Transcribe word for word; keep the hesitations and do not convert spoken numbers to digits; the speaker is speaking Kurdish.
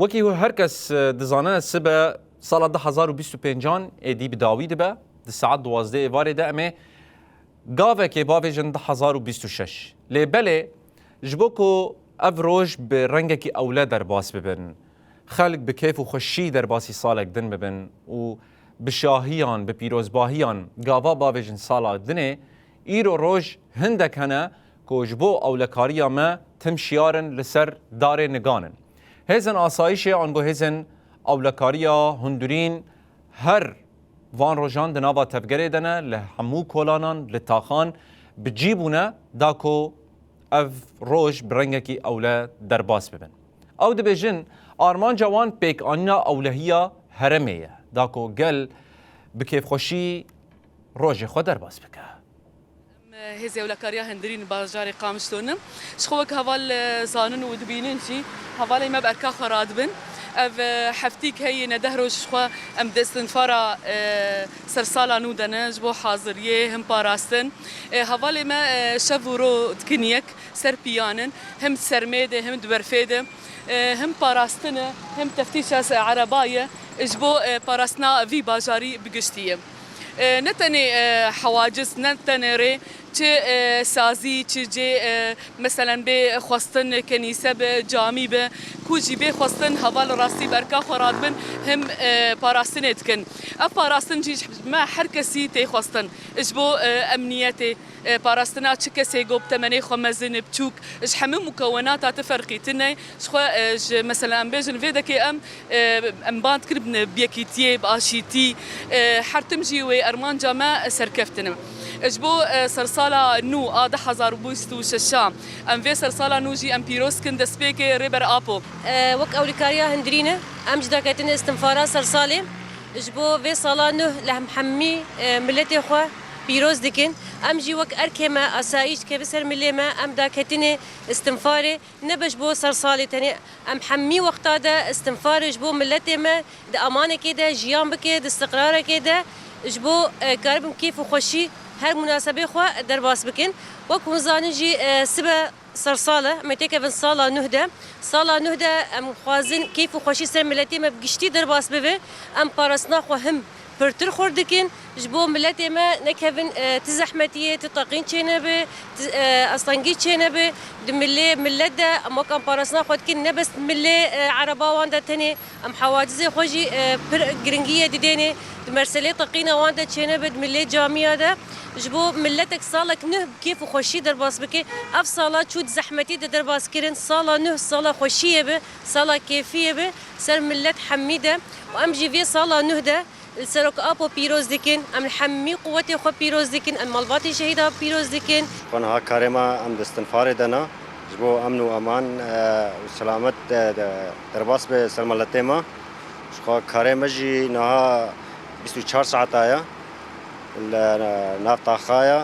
Wekî her kes, e, dizane, sibe sala du hezar û bîst û pêncan êdî bi dawî dibe. Di saet duwazdeh êvarê de em ê gavekê bavêjin du hezar û bîst û şeş. Lê belê, ji bo ku ev roj bi rengekî ewle derbas bibin, xelk bi kêf û xweşî derbasî salek din bibin û bi şahiyan, bi pîrozbahiyan gava bavêjin sala dinê, îro roj hindek hene ku ji bo ewlekariya me tim şiyar in, li ser darê nigan in. Hêzên asayîşê ango hêzên ewlekariya hundirîn her van rojan di nava tevgerê de ne, li hemû kolanan, li taxan bi cî bûne, da ku ev roj bi rengekî ewle derbas bibin. Ew dibêjin, armanca wan pêkanîna ewlehiya herêmê ye, da ku gel bi kêfxweşî rojê xwe derbas bike. Em hêzê ewlekariya hundirîn bajarê Qamişlo ne. Ji xwe wek heval, e, zanin û dibînin jî, hevalê me bi erka xwe radibin. Ev, e, heftîk heye ne deh roj ji xwe em di istinfara, e, sersala nû de ne, ji bo haziriyê, him parastin. E, hevalê me, e, şev û ro dikin yek, ser piyan in, him di sermê de, him di berfê de, e, him parastin e, him teftîşa se-, ereba ye, ji bo, e, parastina vî bajarî bi giştî ye. E, ne tenê, e, hewaciz, ne tenê rê, çi, e, sazî, çi cê, e, meselen bê xwestin kenîse be, camî be, ku jî bê xwestin heval rastî bi erka xwe radibin, him, e, parastinê dikin. Ev parastin jî ji me her kesî tê xwestin. Ji bo, e, emniyetê, e, parastina çi kesê go bi temenê xwe mezin, biçûk, ji hemû mukewenata ti ferqî tune. Ji xwe, e, ji, mesela, em bêjin vê dekê em, e, em band kiribin bi yekîtiyê, bi aşîtî, e, her tim jî wê ermanca me serkeftin. Ji bo, e, sersala nû a du hezar û bîst û şeş a, em vê sersala nû jî em pîroz kin destpêkê Rêber Apo. E, wek ewlikariya hundirîne, em jî daketine istinfara sersalê. Ji bo vê sala nuh li hem hemî, e, miletê xwe pîroz dikin. Em jî wek erkê me asayîş dikeve ser milê me, em daketinê istinfarê, ne be ji bo sersalê tenê. Em hemî wexta de istinfarê ji bo miletê me di emanekê de jiyan bike, di istiqrarekê de ji bo, e, karibin kêf û xweşî her munasebê xwe derbas bikin. Wek hûn zanin jî, e, sibe sersal e, em ê têkevin sala nuh de. Sala nuh de em dixwazin keyf û xweşî ser miletê me bi giştî derbas bibe. Em parastina xwe him pirtir xurt dikin. Ji bo miletê me nekevin, e, ti zehmetiyê, ti teqîn çênebe, ti, e, astengî çênebe. Di milê, millet de em wek em parastina xwe dikin, ne bes milê, e, ereba wan de tenê. Em hewacizê xwe jî, e, pir giringiyê didêne, di merselê teqîna wan de çênebe, di milê camiya de. Ji bo miletek salek nuh bi kêf û xweşî derbas bike. Ev sala çû di zehmetî de derbas kirin. Sala nuh sala xweşiyê be, sala kêfiyê be ser milet hemî de. Û em jî vê sala nuh de li Serok Apo pîroz dikin. Em li hemî quwetê xwe pîroz dikin. Em malbatê şehîda pîroz dikin. Xwe niha karê me em di istinfarê de ne. Ji bo emn û eman, e, û selamet, e, de, derbas be ser miletê me. Ji xwe karê me jî niha bîst û çar saeta ye. Li, e, nav taxa ye.